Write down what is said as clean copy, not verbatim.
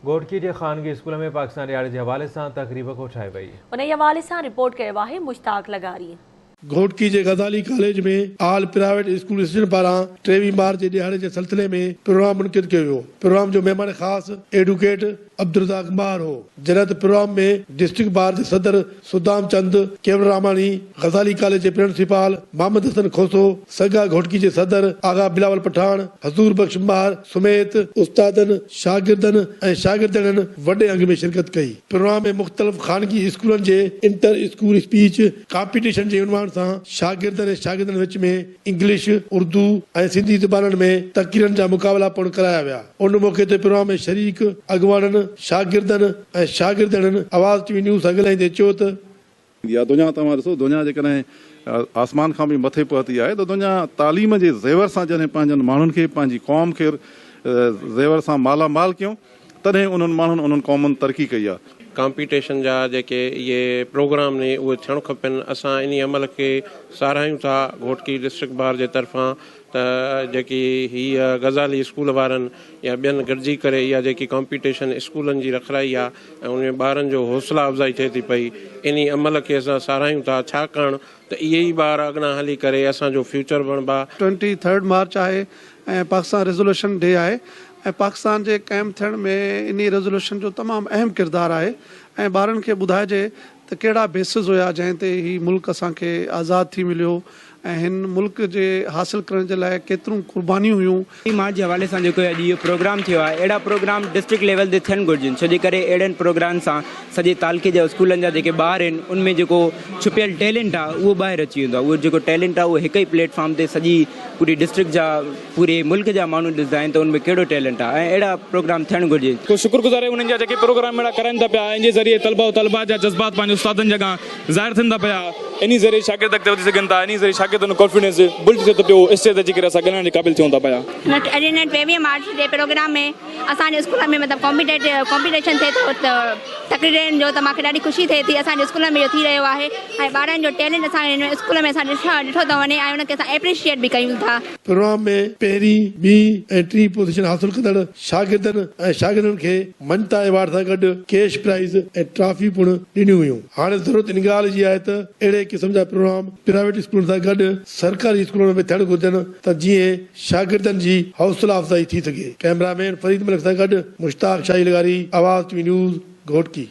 گهوٽڪي جي خانگي اسڪول ۾ پاڪستان ڏهاڙي جي حوالي سان تقريب ڪوٺائي وئي. انهي حوالي سان رپورٽ ڪيو آهي مشتاق لغاري. گهوٽڪي جي Ghazali college ۾ all private school association پاران ٽيويهه مارچ جي ڏهاڙي جي سلسلي ۾ پروگرام منعقد ڪيو ويو. پروگرام جو مهمان خاص ايڊوڪيٽ عبدالرزاق ماهر هو. جڏهن ته پروگرام ۾ ڊسٽرڪٽ بار جي صدر سدام چند ڪيولراماڻي، غزالي ڪاليج جي پرنسپال محمد حسن کوسو، سگا گهوٽڪي جي صدر آغا بلاول پٺاڻ، حضور بخش ماهر سميت استادن، شاگردن ۽ شاگردياڻين وڏي انگ ۾ شرڪت ڪئي. پروگرام ۾ مختلف خانگي اسڪولن جي انٽر اسڪول اسپيچ ڪامپيٽيشن جي عنوان سان شاگردن ۽ شاگردن وچ ۾ انگلش، اردو ۽ سنڌي زبانن ۾ تقريرن جا مقابلا پڻ ڪرايا ويا. ان موقعي تي پروگرام ۾ شريڪ اڳواڻن، شاگردن ۽ شاگردياڻين آواز ٽي وي نيوز سان ڳالهائيندي چيو ته، اها دنيا توهان ڏسو دنيا جيڪڏهن آسمان کان به مٿي پهتي آهي ته دنيا تعليم جي زيور سان جڏهن پنهنجن ماڻهن کي پنهنجي قوم کي زيور سان مالا مال ڪيو تڏهن انهن ماڻهن انهن قومن ترقي ڪئي آهي. ڪامپيٽيشن جا جيڪي اهي پروگرام ني اهي ٿيڻ کپن اسان انهي عمل کي ساراهيون ٿا گهوٽڪي ڊسٽرڪٽ بار جي طرفان ته جيڪي هي غزالي اسڪول وارن يا ٻين گڏجي ڪري اها جيڪي ڪامپيٽيشن اسڪولن جي رکرائي آ ۽ ان ۾ ٻارن جو حوصلا افزائي ٿئي ٿي پئي انهي عمل کي اسان ساراهيون ٿا ڇاڪاڻ ته اهي ئي ٻار اڳنا هلي ڪري اسان جو فيوچر بڻبا. ٽوئنٽي ٿرڊ مارچ آهي ۽ پاڪستان ريزولوشن ڊي آهي ۽ پاڪستان جي قائم ٿيڻ ۾ انهي ريزولوشن جو تمام اهم ڪردار آهي ۽ ٻارن کي ٻڌائجي ته ڪهڙا بيسز هيا جنهن تي هي ملڪ اسان کي آزاد ٿي مليو ۽ هن ملڪ جي حاصل ڪرڻ جي لاء ڪيترون قربانيون هيون. مارچ جي حوالي سان جيڪو اڄ اهو پروگرام ٿيو آهي اهڙا پروگرام ڊسٽرڪٽ ليول تي ٿيڻ گهرجن ڇو جي ڪري اهڙن پروگرام سان سڄي تعلقي جا اسڪولن جا جيڪي ٻار آهن ان ۾ جيڪو ڇپيل ٽيلنٽ آهي اهو ٻاهر اچي ويندو آهي اهو جيڪو ٽيلنٽ آهي اهو هڪ ئي پليٽ فارم تي سڄي پوري ڊسٽرڪٽ جا پوري ملڪ جا ماڻهو ڏسندا آهن ته ان ۾ ڪهڙو ٽيلنٽ آهي ۽ اهڙا پروگرام ٿيڻ گهرجي. ڪو شڪر گذار آهيون انهن جا جيڪي پروگرام اهڙا ڪرائين ٿا پيا ۽ ان جي ذريعي طلبه و طالبات جا جذبات پنهنجي استادن جي اڳان ظاهر ٿين ٿا پيا انهي ذريعي شاگرد اڳتي وڌي سگهن ٿا انهي ذريعي شاگردن جو ڪانفيڊنس بلڊ ٿئي ٿو پيو اسٽيج تي اچي ڪري اسان ڳالهائڻ جي قابل ٿيون ٿا پيا. اڄ هن ٽيويهه مارچ جي پروگرام ۾ اسان جي اسڪول ۾ مطلب ڪامپيٽيشن ٿئي ٿو ته تقريرن جو ته مونکي ڏاڍي خوشي ٿئي ٿي اسان جي اسڪول ۾ اهو ٿي رهيو آهي ۽ ٻارن جو ٽيلنٽ اسان جي هن اسڪول ۾ اسان ڏٺو ٿو وڃي ۽ ان کي اسان ايپريشيئيٽ به ڪيون ٿا. پروگرام ۾ پهرين، ٻي ۽ ٽين پوزيشن حاصل ڪندڙ شاگردن ۽ شاگردن کي مڃتا ايوارڊ سان گڏ ڪيش پرائز ۽ ٽرافيون پڻ ڏنيون ويون. هاڻي ضرورت ان ڳالهه جي آهي ته اهڙي قسم جا پروگرام پرائيويٽ اسڪولن سان گڏ سرڪاري اسڪولن ۾ به ٿيڻ گهرجن ته جيئن شاگردن جي حوصلا افزائي ٿي سگهي. ڪئميرا مين فريد ملڪ سان گڏ مشتاق شاهي لغاري، آواز ٽي وي نيوز، گهوٽڪي.